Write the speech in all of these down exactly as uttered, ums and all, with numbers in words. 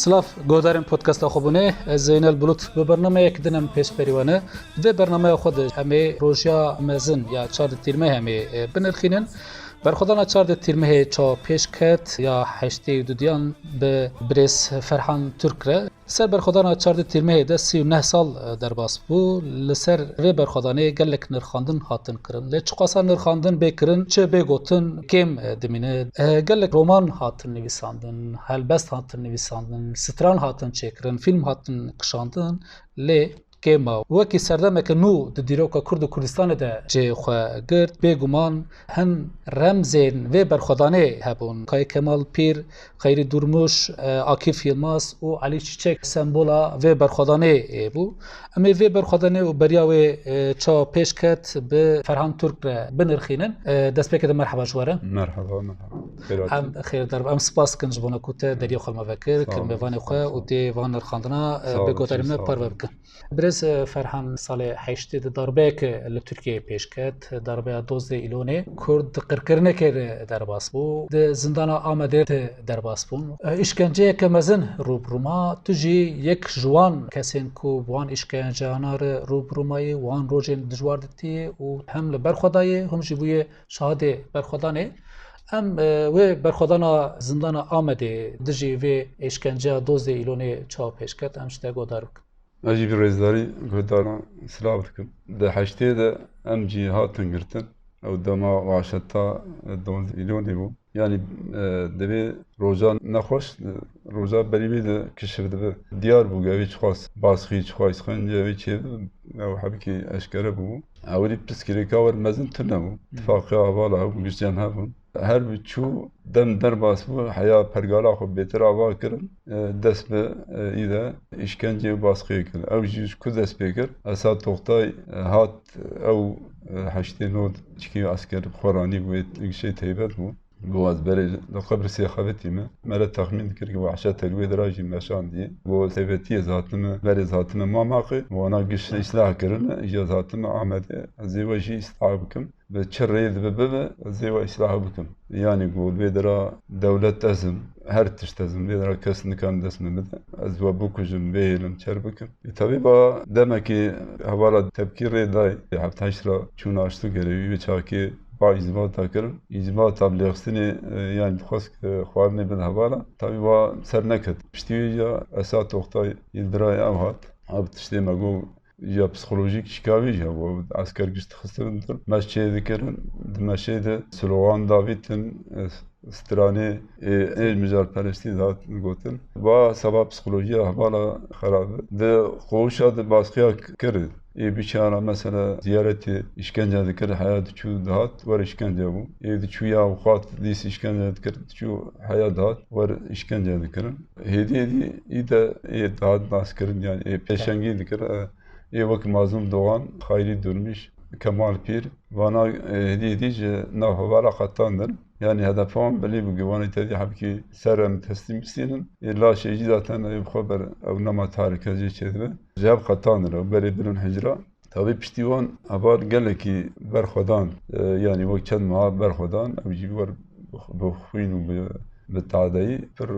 Silav, guhdarên podcasta xwe bûne, ez Zeynel Bulut bi bernameyek din em pêşberî we ne. Di vê bernameya xwe de em ê roja mezin ya çardeh Tîrmehê em ê, e, binirxînin. Berxwedana çardeh Tîrmehê çawa pêş ket ya heştê û dudiyan bi birêz Ferhan Türk re. Ser berxwedana çardeh Tîrmehê de sî û neh sal, e, derbas bû. Li ser vê berxwedanê gelek nirxandin hatin kirin. Lê çiqasa nirxandin bê kirin, çi bê gotin, kêm, e, dimîne. E, gelek roman hatin nivîsandin, helbest hatin nivîsandin, stran hatin çêkirin, fîlm hatin kişandin. Lê kêm e. Wekî serdemeke nû di dîroka Kurd û Kurdistanê de cihê xwe girt. Bêguman hin remzên vê berxwedanê hebûn. Kayê Kemal Pîr, Xeyrî Durmuş, e, Akif Yilmaz û Elî Çiçek sembola vê berxwedanê, e, bû. Em ê vê berxwedanê û beriya wê, e, çawa pêş ket bi Ferhan Türk re binirxînin. E, destpêkê de merheba ji we re. Merhaba, merhaba. Xêr hatin. Em xêr der, em spas dikin ji bona ku te deriyê xwe me vekir, Sağ ol, kir mêvanê xwe sağ ol. Û tê van nirxandina, e, Sağ ol, bê gotarî me sağ ol. Parve bikin. Birêz, e, Ferhan, salê heştê de darbeyek li Tirkiyeyê pêş ket, darbeya dozdeh Îlonê. Kurd qirkirinekê re derbas bû. Di zindana Amedê de derbas bûn. E, îşkenceyeke mezin rû bi rû ma. Tu jî yek ji wan kesên ku bi wan îşkenceyana re rû bi rû mayî, wan rojên dijwar ditiyê û hem li ber xwe dayê, him jî bûye şahidê berxwedanê. Em, e, wê berxwedana zindana Amedê dijî vê îşkenceya dozdeh Îlonê çawa pêş ket, em ji te guhdar bikin. Ez jî bi rêzdarî guhdaran silav dikim. Di heştê de em jî hatin girtin. Ew dema wahşeta dozdeh Îlonê bû. Yanî, e, divê roja nexweş, e, roja berî wê de kişif dibe. Diyar bû, gevê çiqas basxî, çiqas xencê wê çêbibe. Ew hebikî eşkere bû. Ewilî piskirêka wer mezin tune bû. Tifaqê hevala hebû, giştyan hebûn. Her bi çû dem derbas bû, heya pergala xwe bêtir ava kirin, e, dest bi, e, î de îşkence û basqiyê kir. Ew jî ji ku dest pê kir? Esad Toxtay, e, hat ew, e, heştê nod çikî esker xwe ranî bû, wê gişê teybet bû. Got ez berê li qebrisê xebitî me. Me re texmîn dikir ki wehşet li wê dira jî meşandiye. Got taybetiyê ez hatime, berê ez hatime Mamaqê. Wana giş îslah kirin, îja ez hatime Amedê. Ez ê we jî îslah bikim. Bi çi rê dibe bibe, ez ê we îslah bikim. Yanî got vê dira dewlet ez im, her tişt ez im. Vê dira kes nikane dest min bide. Ez we bikujim, bihêlim, çer bikim. E, tabî ba demekî hevala tepkî rê dayê. Heft heşt ra çûn aştî gerê wî, wê çaxê ba îzbata kirin. Îzbata bi lêxistinê, e, yanî dixwest, e, xwarinê bide hevala. Tabî ba ser neket. Piştî wê ya Esat Oktay Yildiray ew hat. Ev tiştê me got ya psîkolojîk şikavî jî hebû. Esker giş dixistin dir. Meş çê dikirin. Di meşê de slogan davîtin, e, stranê, e, ê mijarperestî dihat gotin. Va seba psîkolojiya hevala xerab e. Di koğuşa di baskıya k-, kir. Ê biçara mesela ziyaretê îşkence dikir, heya diçû dihat, wer îşkence bû. Ê diçû ya avûkat dîs îşkence dikir, diçû heya dihat, wer îşkence dikirin. Hêdî hêdî î de ê dihat naskirin, yani ê pêşengî dikir. E, ê wek Mazlûm Doğan, Xayrî Durmuş, Kemal Pîr, vana, e, hêdî hêdî ji nav hevala qetandin. Yani hedefa wan belî bû, givanê tevî hebkî ser em teslîm bistînin. Ê laşê jî zaten ev xwe ber ew nema tarike jê çêdibe. Ji hev qetandin ew berê birin hicra. Tabî piştî wan heval gelekî berxwedan, e, yani wek çend meha berxwedan, ew jî wer bi xwîn û bi, bi tadeyî pir,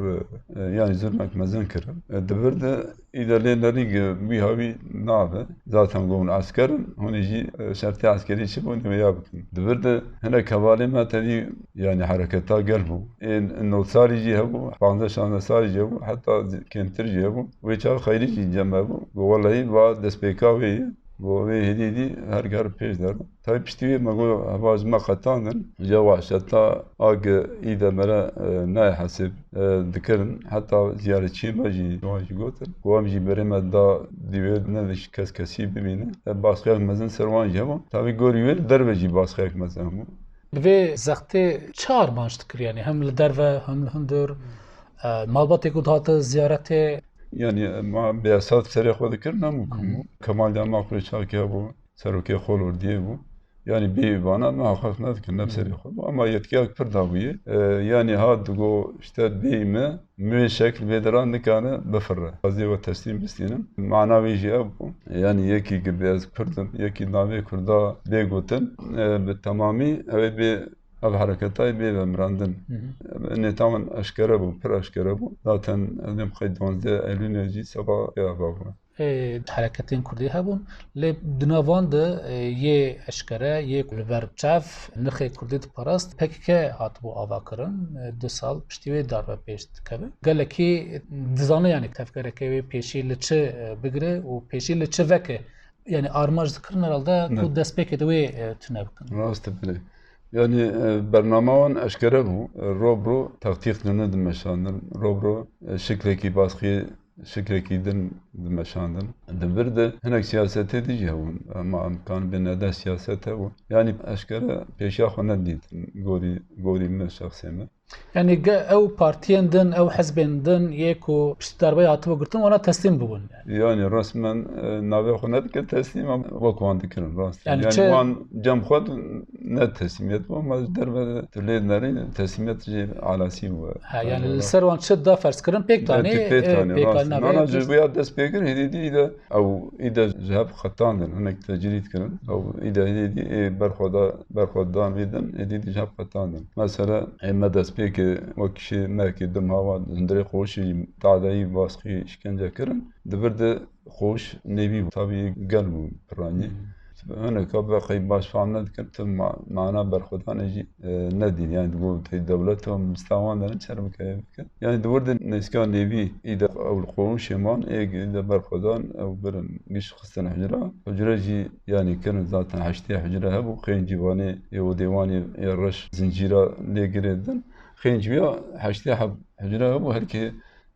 e, yani zulmek mezin kirin. E, di vir de Î de lê nerî gi wî hawî nabe. Zaten got hûn esker in, hûn ê jî, e, şertê eskerî çi bûn, wê ya bikin. Di vir de hinek hevalê me tevî, yanî hereketa gel bû. Ê nod salî jî hebû, panzdeh şazdeh salî jî hebû, heta kêmtir jî hebû. Wê çax Xeyrî jî cem me bû. Got, welehî va destpêka wê ye. Got, wê hêdî hêdî her ger pêş der. Tabî piştî wê me got, heva ji me qetandin. Ya wahşeta a gi î de me re, e, nayê hesib, e, dikirin. Heta ziyaretçiyê me jî, wan jî gotin. Ku em jî berê me da dîwêr, ne diş kes kesî bibîne. E, baskiyek mezin ser wan jî hebû. Tabî gorî wê li derve jî baskiyek mezin hebû. Bi vê zextê çi armanc dikir, yanî hem li derve, hem li hundir, e, malbatê ku dihate ziyaretê? Yanî, e, ma bêhesab serê xwe dikir, ne mumkin bû. Kemal Dema Qurê Çakî hebû. Serokê Xolordiyê bû. Yanî bêyî vana me heqeq nedikin, ne bi serê xwe bû. Ama yetkiya pir dabûye. E, yanî hat digo, işte bêyî me, mi wê şekl vê dira nikane bifirre. Ez ê we teslîm bistînim. Mana wê jî ev bû. Yanî yekî ki bê ez Kurd im, yekî navê Kurda bê gotin, e, bi temamî ew ê bê Ev hereketayê bê vemirandin. Hı hı. Nêta wan eşkere bû, pir eşkere bû. Zaten ez nêm xey duwazdeh Eylûlê jî seba ava bû. Ê, hereketên Kurdî hebûn, lê di nav wan de, ê, yê eşkere, yê li ber çav nirxê Kurdî diparast, P K K hatibû avakirin, ê, du sal piştî wê darbe pêş dikeve. Gelekî dizane, yanî tevgereke wê pêşî li çi, ê, bigire û pêşî li çi veke, yanî armanc dikirin herhalde ku Ne. destpêkê de wê, ê, tune bikin. Rast e, belê. Yanî, e, bernama wan eşkere bû. E, ro bi ro taktîk din dimeşandin. Ro bi ro, e, şiklekî baskiyê şiklekî din dimeşandin. Di vir de hinek siyasetê din jî hebûn. Ema em kanibê nede siyaset hebû. Yanî eşkere pêşiya xwe nedîtin gorî, gorî min, şexsê min. Yanî ge-, ew partiyên din, ew hizbên din yê ku piştî darbeyê hatibû girtin, wana teslîm bibûn. Yanî resmen, e, navê xwe nedikir teslîm, em wek wan dikirin, rast. Yanî Yanî çi wan cem xwe ne teslîmiyet bû, ama ji derve de tu lê nerî teslîmiyet jî alasî bû. Ha, yanî li ser wan çi da ferz kirin, pêk tanî, Pêk tanî, e, pêk rast. Nana ji vê ya dest pê kir, hêdî dî de ew îde ji hev qetandin, hinek tecrîd kirin. Ew îde hêdî dî ê berxweda-, berxwedan vî din, hêdî dî ji hev qetandin. Mesela ê me destpêkê wek kişê mehkê dim hava hundirê xweşî tadeyî, baskî, îşkence kirin. Di vir de Xweş nêvî bû. Tabî gel bû piranî. Hmm. Hinek ka be qey baş fam nedikin, tu ma-, mana berxwedanê jî, e, nedîn. Yani digot tê dewlet û mista wan derin çer bike, bike. Yani di wir de nêzîka nêvî î de ew li qonûşê man, ê, ê de berxwedan ew birin giş xistin hucra. Hucre jî yani kirin zaten heştê hucre hebû. Xêncî vanê ê odê wan ê, ê reş zincîra lê girê din. Xêncî ya heştê heb hucre hebû. Her kê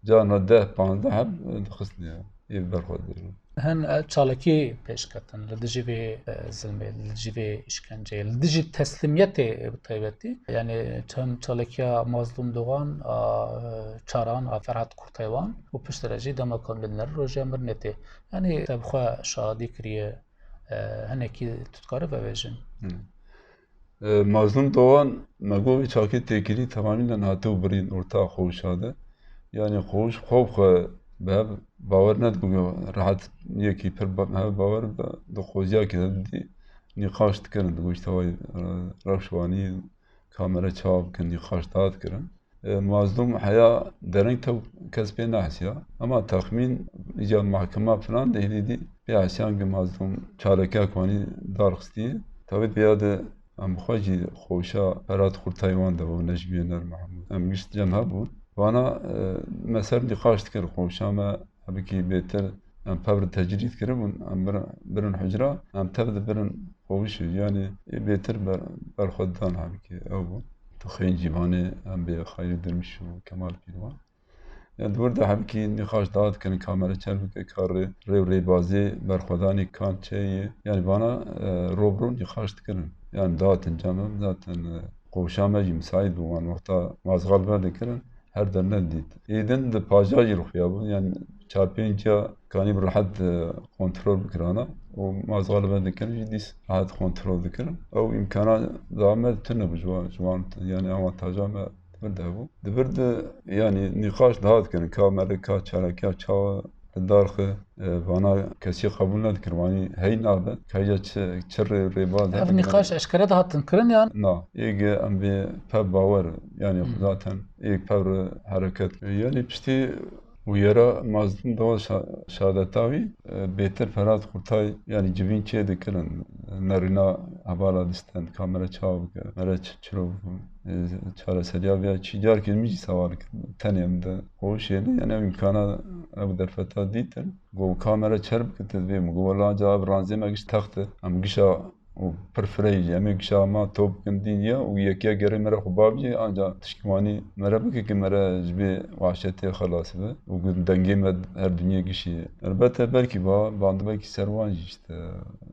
carna deh panzdeh heb dixistin ya. Ê berxwedar. Hin, e, çalakî pêş ketin li dijî vê, e, zilmê, li dijî vê îşkenceyê, li dijî teslîmiyetê, e, bi taybetî. Yani çend çalakiya Mazlûm Doğan a, e, Çaran a Ferhat Kurtaywan û piştre jî dema Komînê Rojê Mirnetê. Yani te bi xwe şahidî kiriye, e, hinekî tu dikarî vebêjin. Hı. E, Mazlûm Doğan, me got vê çakê têkilî temamî de hatiw birîn orta Xewşa de. Yani Xewş xwe bi xwe bi hev bawer nedibû, rehet yekî pir ba-, hev bawer bi, di qoziyakê de didî nîqaş dikirin, digot işte vay, e, rewş wanî, kamera çawa bikin, nîqaş daha dikirin. E, Mazlûm heya dereng tew kes pê nehesiya. Ama texmîn îca mahkema filan de hêdî dî pê hesiyan ki Mazlûm çalekek wanî darxistiye. Tavê pêya de em xwe jî Xewşa Ferhat Kurtaywan de û Necmî Yener Mehmûd. Em gişt cem hebûn. Vana, e, me ser nîqaş dikir Xewşa me hebikî bêtir em pevr tecrîd kiribûn, em bir-, birin hucra, em tev de birin Xewşê, yani ê bêtir ber-, berxwe dan hebikî ew bû. Tu xêncî vanê em bê Xayrî Dirmîş û Kemal Pîrvan. Ya di wir de hebikî nîqaş daha dikirin, kamera çer bike, ka rê, rê û rêbazê berxwedanê kan çe ye. Yani vana, e, ro bi ro nîqaş dikirin. Yani datin cem em zaten, e, Xewşa me jî misaît bû, wan wexta mazgal ve dikirin. Her der nedît. Êdin di paja jî rixuya bû. Yani çar pênc ya kanî bi rehet, e, kontrol bikirana. Û mazgal ve dikirin jî dîs rehet kontrol dikirin. Ew îmkana da me tune bû ji wan, ji wan, yani avantaja me di vir de hebû. Di vir de, yani nîqaş daha dikirin. Ka mere, ka çalakiya çawa li dar xwe, e, vana kesî qebûl nedikir. Wanî hey nabe. Ka hêja çi, çi rê, rêbaz Ev hebe nîqaş eşkere dihatin kirin yan? Na. Êge em bê pev bawer, yani Hmm. zaten êg pev re hereket. Yani piştî û yera Mazlûm Doğan şa-, şadeta wî, e, bêtir Ferhat Kurtay, yani civîn çê dikirin. Nerîna hevala disten, kamera çawa bike, mere ç-, çiro bike. E, çareseriya vê çi carkê min jî sewal kir. Tenê min de Xewşê de, yani ev îmkana, ev derfeta dîtin. Go kamera çer bike, te divê min. Go wela anca ev ranzê me giş text e. Em gişa û pir fireyî jî. Em ê gişa ma top bikin dîn ya û yekiya gerê mere xwe bavcî, anca tişkî wanî mere bike ki mere ji vê wahşetê xelas be. Û gu dengê me her dinyê gişî. Elbette belkî ba, bandibekî ser wan jî işte.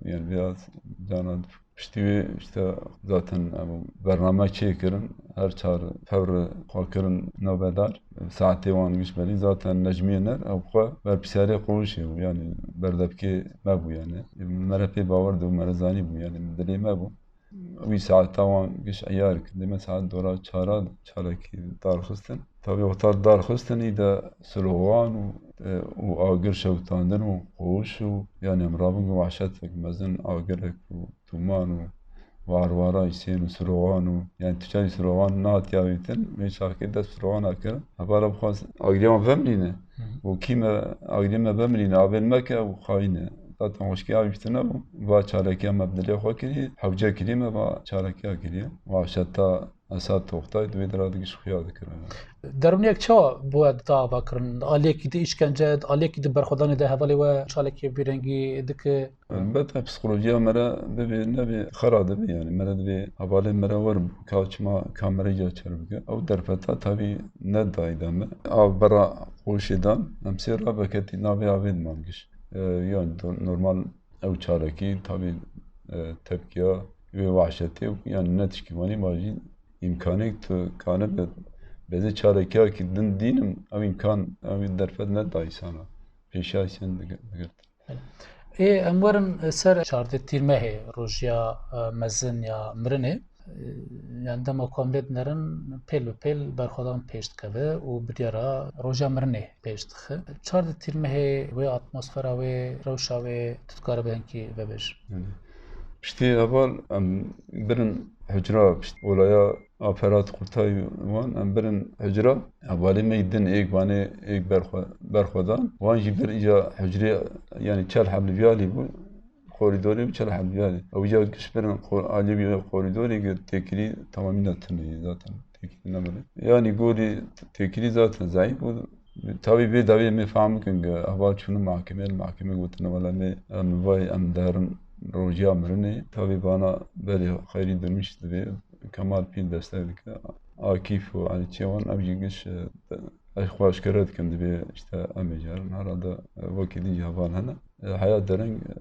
Yani biraz cana Piştî wê işte zaten em bername çêkirin, her çar tevr xwe kirin nobedar. Saetê wan giş belî zaten Necmî Yener ew xwe berpirsiyarê Xewşê bû, yani berdevkê me bû yani. Mere pê bawer dibû, mere zanî bû yani dilê me bû. Wî saeta wan giş eyar kir. Dême saet dora çara çalekî darxistin. Tabii wexta darxistin î de slogan û, e, û agir şewitandin û Xewş û yani em rabin ku wahşetek mezin agirek û tûman û Warwara Hüseyin û Siroxan û, yani tu çaxê Siroxan nehatiye avêtin, wê çaxê dest Siroxana kir. Hebara bixwaz agirê wan vemilîne. Û kî me, agirê me vemilîne, avên me ke ew xayîn e. Zaten xweşkê avî bîtine bû. Va çalekiya me bi dilê xwe kiriye, hewce kiriye me va çalekiya kiriye. Wahşeta Esad Toxtay di wê dira digiş xuya dikir. Derûniyek çawa bi we da ava kirin? Aliyekî di îşkence, aliyekî di berxwedanê de hevalê we çalekê vî rengî dike? Elbette psîkolojiya me re bibê nebê xera dibe, yani me re dibê hevalê me re wer ka çima kamera ya çer bike. Ew derfeta tabî ne dayda me. Av bera xweşê dan, em sê ra veketî navê avê diman giş. E, yani do-, normal ew çalekî tabî, e, tepkiya wê wahşetê, yani ne tişkî wanî ma jî îmkanek tu kanibe bezê çalekiyakî din dînim, ew îmkan, ew derfet ne da îsana. Pêşiya îsan digir-, digirt. Ê, em werin ser çardeh tîrmehê, rojiya, e, mezin ya mirinê. E, yani dema ku em lê dinerin, pêl bi pêl berxwedan pêş dikeve û biryara roja mirinê pêş dixe. Çardeh tîrmehê wê atmosfera wê, rewşa wê, tu dikare bi hinkî vebêj? Yani, piştî heval em birin hucra, pişt olaya Aferat Qurtay wan, em birin hucra. Hevalê me yî din êk vanê, êk berxwe-, berxwedan. Wan jî bir îca hucrê, yani çel hebliviyalî bû. Koridorê û çel hebliviyalî. Ew îca giş birin ko-, aliyê wî koridorê gi têkilî tamamî ne tune ye zaten. Têkilî nemire. Yani gorî têkilî zaten zayîf bû. Tabî vê dawiyê me fehm bikin ki heval çûne mahkemê, li mahkemê gotine wela me, em vay em derin rojiya mirinê. Tabî bana berê xeyrî durmuş dibê. Kemal Pîl destek dike. Akîf û Elî Çêwan, ev jî giş, e, ez xwe eşkere dikim, dibê işte em ê carin herhalde, e, wekî din jî heval hene. E, heya dereng, e,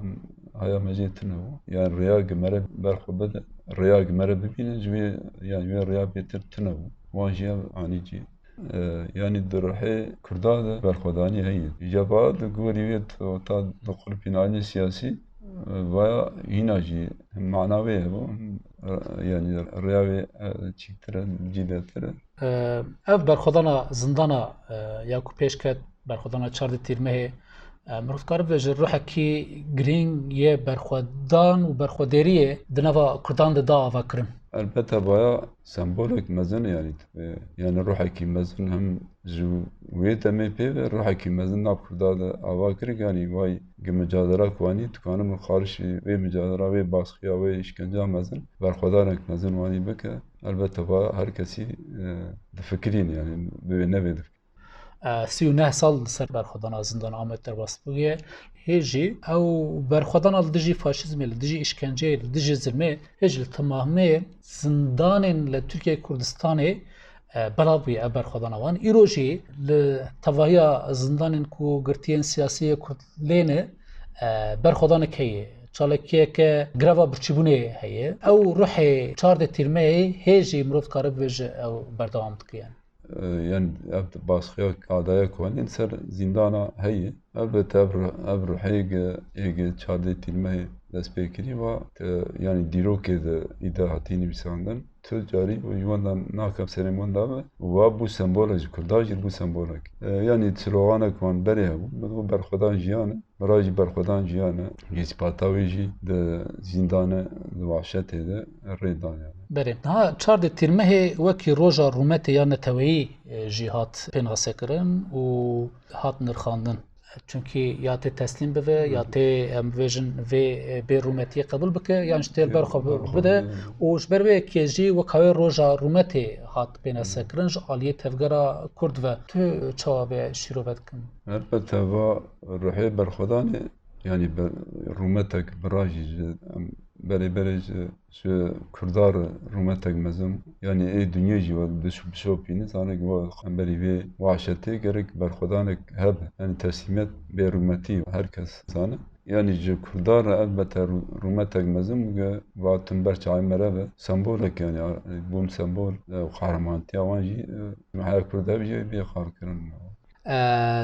em, heya me jê tune bû. Yani rêya gi me re berxwe bide, rêya gi me re bibîne, ji wê, yani wê rêya bêtir tune bû. Wan jî ev anî cî. E, yani di ruhê Kurda de berxwedanî heye. Îca ba di gorî wê t-, ta di qulpîn alî siyasî, e, vaya hîna jî mana wê hebû. E, yani rêya wê, e, çîktir e, cîdetir e. E, ev berxwedana zindana, e, ya ku pêş ket, berxwedana çardeh tîrmehê, e, mirov dikare bibêje ruhekî girîng yê berxwedan û berxwedêriyê di nava Kurdan de da avakirin. Elbette baya sembolek mezin e, yani, e, yani ruhekî mezin hem ji wê demê pê ve ruhekî mezin nav Kurda de ava kirin, yani vay gi mücadela ku anî dikanim xarişî wê mücadela, wê baskiya, wê îşkenca mezin, berxwedanek mezin wanî bike. Elbette va her kesî, e, difikirîn, yani bi wê nevê difikirîn. E, sî û neh sal li ser berxwedana zindana Amed derbas bûye. Hê jî ew berxwedana li dijî faşîzmê, li dijî îşkenceyê, li dijî zilmê, hê jî li temamê zindanên li Tirkiyeyê Kurdistanê, e, belav bûye ev berxwedana wan. Îro jî li tevahiya zindanên ku girtiyên siyasî yê Kurd lê ne, e, berxwedanek heye. Çalakiyeke greva birçîbûnê heye. Ew ruhê çardeh tîrmeyê hê jî mirov dikare bibêje ew berdewam dike yani. E, yani ev baskiya kadaya ku anîn ser zîndana heye. Elbette ev ruh-, ev ruhê gi, ê gi çardeh tîrmehê dest pê kirî va, e, yani dîrokê de îde hatî nivîsandin. Tu carî û ji wenda nakem serê wenda be. Û wa bû sembolek ji Kurda jî bû sembolek. E, yani sloganek wan berê hebû, bi berxwedan jiyan e. Mira jî berxwedan jiyan e. Îspata wê jî di zîndan e, di wahşetê de rê dan yani. Berê. Niha çardeh tîrmehê wekî roja rûmetê ya neteweyî, e, jî hat pênasekirin û hat nirxandin. Çunkî ya tê teslîm bibe, ya tê, em bibêjin, vê, e, bê rûmetiyê qebûl bike, yan jî tê li ber xwe bi-, bide. Û ji ber vê yekê jî wek hawê roja rûmetê hat pênasekirin ji aliyê tevgera Kurd ve. Tu çawa vê şîrove dikin? Elbette va ruhê berxwedanê, yani be-, rûmetek bira jî ji, em berê berê ji, ji Kurda re rûmetek mezin, yani ê dinyê jî we biş-, bişopîne, zane ki we em berî vê wahşetê gerek berxwedanek hebe. Yani teslîmiyet bê rûmetî her kes zane. Yani ji Kurda re elbette rû-, rûmetek mezin bû, vatin ber çavê me re be. Sembolek yani, a-, bûn sembol, e, qehremantiya wan jî, e, heya Kurd ev jî bê xal kirin. E,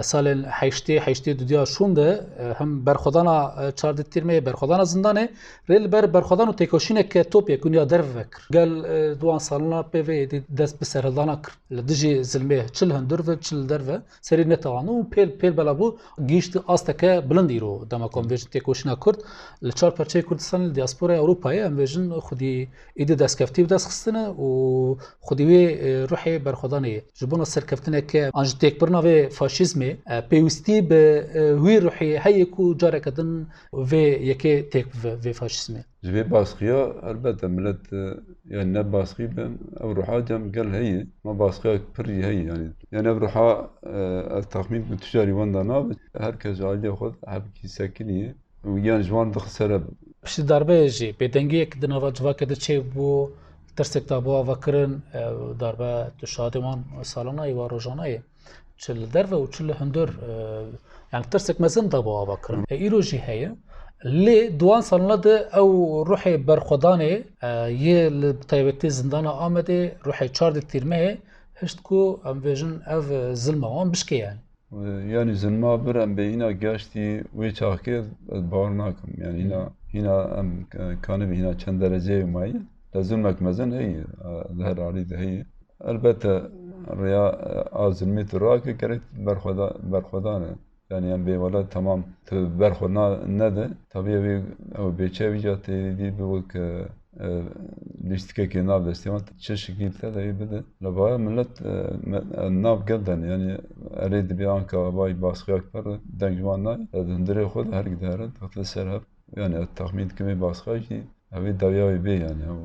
salên heştê, heştê dudiya şûn de, e, hem berxwedana, e, çardeh tîrmeyê, berxwedana zindanê, rê li ber berxwedan û têkoşîneke topyekûn ya derve kir. Gel, e, di wan salana pê vê êdî dest bi serhildana kir. Li dijî zilmê çi li hundir ve, çi li derve, serî netewand û pêl, pêl bela bû, gihîşt asteke bilind îro dema ku em vêjin têkoşîna Kurd li çar perçeyê Kurdistanê, li diasporaya Ewropayê, em vêjin xwedî êdî destkeftî bi dest xistine û xwedî wê, e, ruhê berxwedanê ye. Ji bona serkeftineke an ji têkbirina vê faşîzmê, e, pêwîstî bi, e, wî ruhê heye ku careke din vê yekê têk bive vê faşîzmê. Ji vê baskiya, elbette, millet, e, yani ne baskî be, ev ruha cem gel heye, ma baskiya pir jî heye yani. Yani ev ruha, e, ez texmîn dikim tu carî wenda nabe, her kes ji aliyê xwe hevkî sekiniye û yan ji wan dixisere. Piştî darbeyê jî bêdengiyek di nava civakê de çêbû, tirsek da bû avakirin, e, darbe tu şahidê wan salana yê, wa rojana yê. Çi li derve û çi li hundir, e, yani tirsek mezin da bû avakirin. E, îro jî heye. Lê di wan salana de ew ruhê berxwedanê, e, yê li taybetî zindana Amedê, ruhê çardeh tîrmeyê, hişt ku em vêjin ev, e, zilma wan bişkê yani. E, yani zilma bir em bêhîna gaştî wê çaxkê ez bawer nakim. Yani hîna, hîna em, e, kanibî hîna çend dereceyê mayî. Lê zilmek mezin heye, e, li her alî de heye. Elbette rêya, e, a zilmê tu rake gerek berxweda-, berxwedan e. Yani em bê wele temam tu berxwe na-, nede. Tabii ew, ew bêçe wî ca tê dî bi wek, e, e, lîstikekê nav destê wan çi şikîl te de bide. Li vaya millet, e, me-, e, nav gel den. Yani erê dibê anka vay baskıyak per deng ji wan nayê. E, di hundirê xwe de her gidare, dixte ser hev. Yani ez texmîn dikim ê baskıya jî Ew ê dawiya wê bê yani, ew,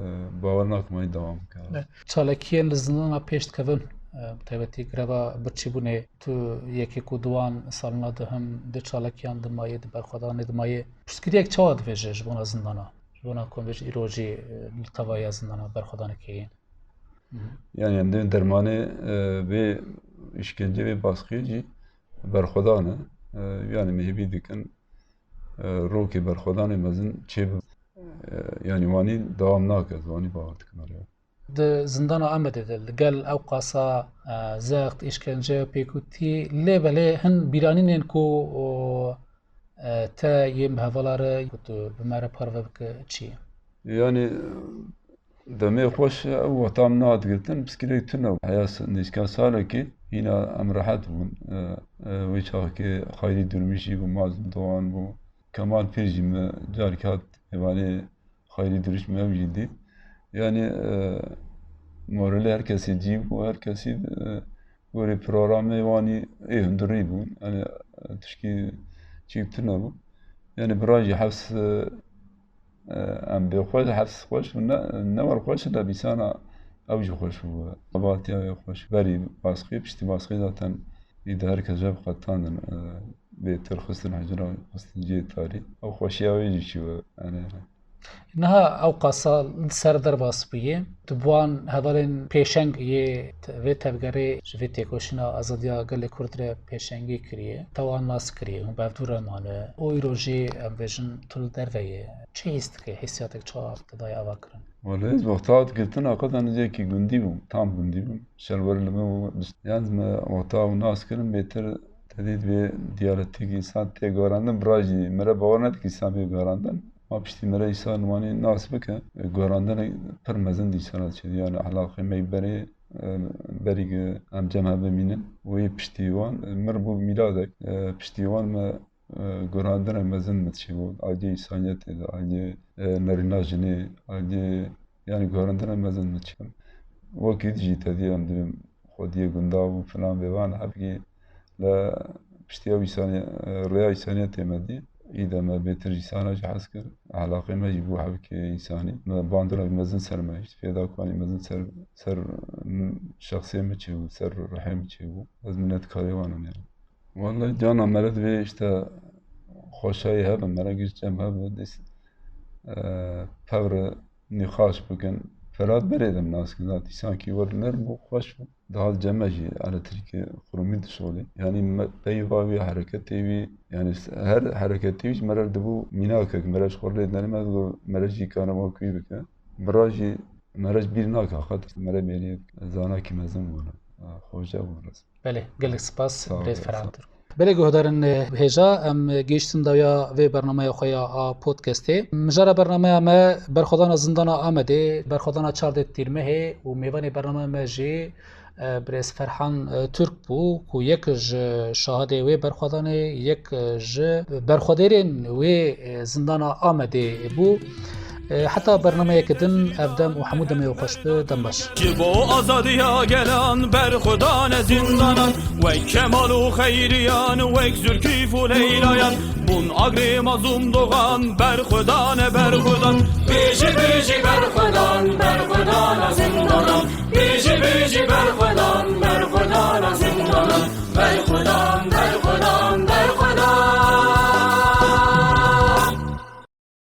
e, bawer nakim wê dewam bike. Ne. Çalakiyên li zindana pêş dikevin, e, bi taybetî greva birçîbûnê, tu yekê ku di wan salana de him di çalakiyan de mayê, di berxwedanê de mayê, piştgiriyek çawa dibêje ji bona zindana? Ji bona ku em bêjin îro jî, e, li tevaya zindana berxwedanekê yên. Hı hı. Yani em dê dermanê, e, vê îşkence, vê baskiyê jî berxwedan e. E, yani me hêvî dikin, e, rokê berxwedanê mezin çêbibe. E, yanî wanî dewam nake, ez wanî bawer dikim erê. Di zindana Amedê de li gel ew qasa, e, zext, îşkence, pêkûtî, lê belê hin bîranînên ku, o, e, te yên bi hevala re ku tu bi me re parve bike çi ye? Yanî, Demê xweş ew wexta min nehat girtin, piskirêk tune bû. Heya s-, nêzîka salekê hîna em rehet bûn. E, e, wê çaxekê Xayrî Durmîşî bû, Mazlûm Dogan bû, Kemal Pîr jî me carek hat mêvanê Xayrî Durmîş me ew jî dît. Yanî, e, moralê her kesî cî bû, her kesî, e, gorê programê wanî ê hundirî bûn. Yanî, e, tişkî çîk tune bû. Yanî bira jî hevs, e, Em bê xweş, hevs xweş û ne, ne wer xweş de bîsana ew jî xweş bû. Xebatiya wê xweş. Berî baskê, piştî baskê zaten î de her kes ve qetandin, e, bêtir xistin hicra, xistin cihê tarî. Ew xweşiya wê jî çi we, yani. Niha ew qasa li ser derbas bûye. Tu bi wan hevalên pêşeng yê te-, vê tevgerê ji vê têkoşîna azadiya gelê Kurd re pêşengî kiriye. Te wan nas kiriye, hûn bi hev dû re mane. Û îro jî em bêjin tu li derve yê. Çi hîs dike? Hîsiyatek çawa te daye ava kirin? Wele ez wexta hat girtina xwe de nizekî gundî bûm, tam gundî bûm. Şerwer li min bû. Yan me wexta ew nas kirin bêtir te dî divê diyalektîk însan tê guherandin, bira jî min re bawer nedik însan bê guherandin. Ma piştî me re îsan wanî nas bike, guherandinê pir mezin dîsana çêdî. Yani ehlaqê me berê, e, berî em cem hev bimînin. Wê piştî wan, e, mir bû mîladek, e, piştî wan me, e, guherandinê mezin me çêbû. Aydê însaniyetê de, aydê, e, nerîna jinê, aydê, yani guherandinê mezin me çêbû. Wekî dijî te dî em dibêm xwediyê gunda bû filan bêvan hebkî le piştî ew îsaniye-, rêya îsaniyetê me dî. Î de me bêtir ji îsana jî hez kir. Ehlaqê me jî bû hevkê însanî. Me bandorek mezin ser me hişt. Fêda ku anî mezin ser, ser, m-, şexsiyê min çêbû, ser ruhê min çêbû. Ez minnetkarê wan im yani. Wallahî cana mere divê işte xweşayî hebe, mere giş cem hebe, dîs, e, pevre nîqaş bikin. Ferat berê de nas kirin, zat îsankî wer nerm bû, xweş bû. Dihat cem me jî elektrik qurumî dişolê. Yanî me, peyva wî, hereketê wî, yanî s-, her hereketê wî ji me re dibû mînakek, me re ji xwe lê denê me digot, me re jî kare wek wî bike. Bira jî me re ji bîr nake, qet me re bêrî zanakî mezin bûne. Xoce bû. Belê, gelek spas birêz Ferhan Türk. Belê guhdarên hêja, em gihiştin dawiya vê bernameya xwe ya a podcastê. Mijara bernameya me berxwedana Zindana Amedê, berxwedana çardeh Tîrmehê û mêvanê bernameya me jî e, birêz Ferhan e, Türk bû ku yek ji şahidê wê berxwedanê, yek e, ji berxwedêrên wê e, Zindana Amedê bû. E, heta bernameyeke din ev dem û hemû demê xweş bi, dem baş. Ji bo azadiya gelan berxwedane zindanan, wek Kemal û Xeyriyan, wek Zülküf û Leylayan, bûn agrê mazlûm doxan berxwedane berxwedan. Bêje, bêje,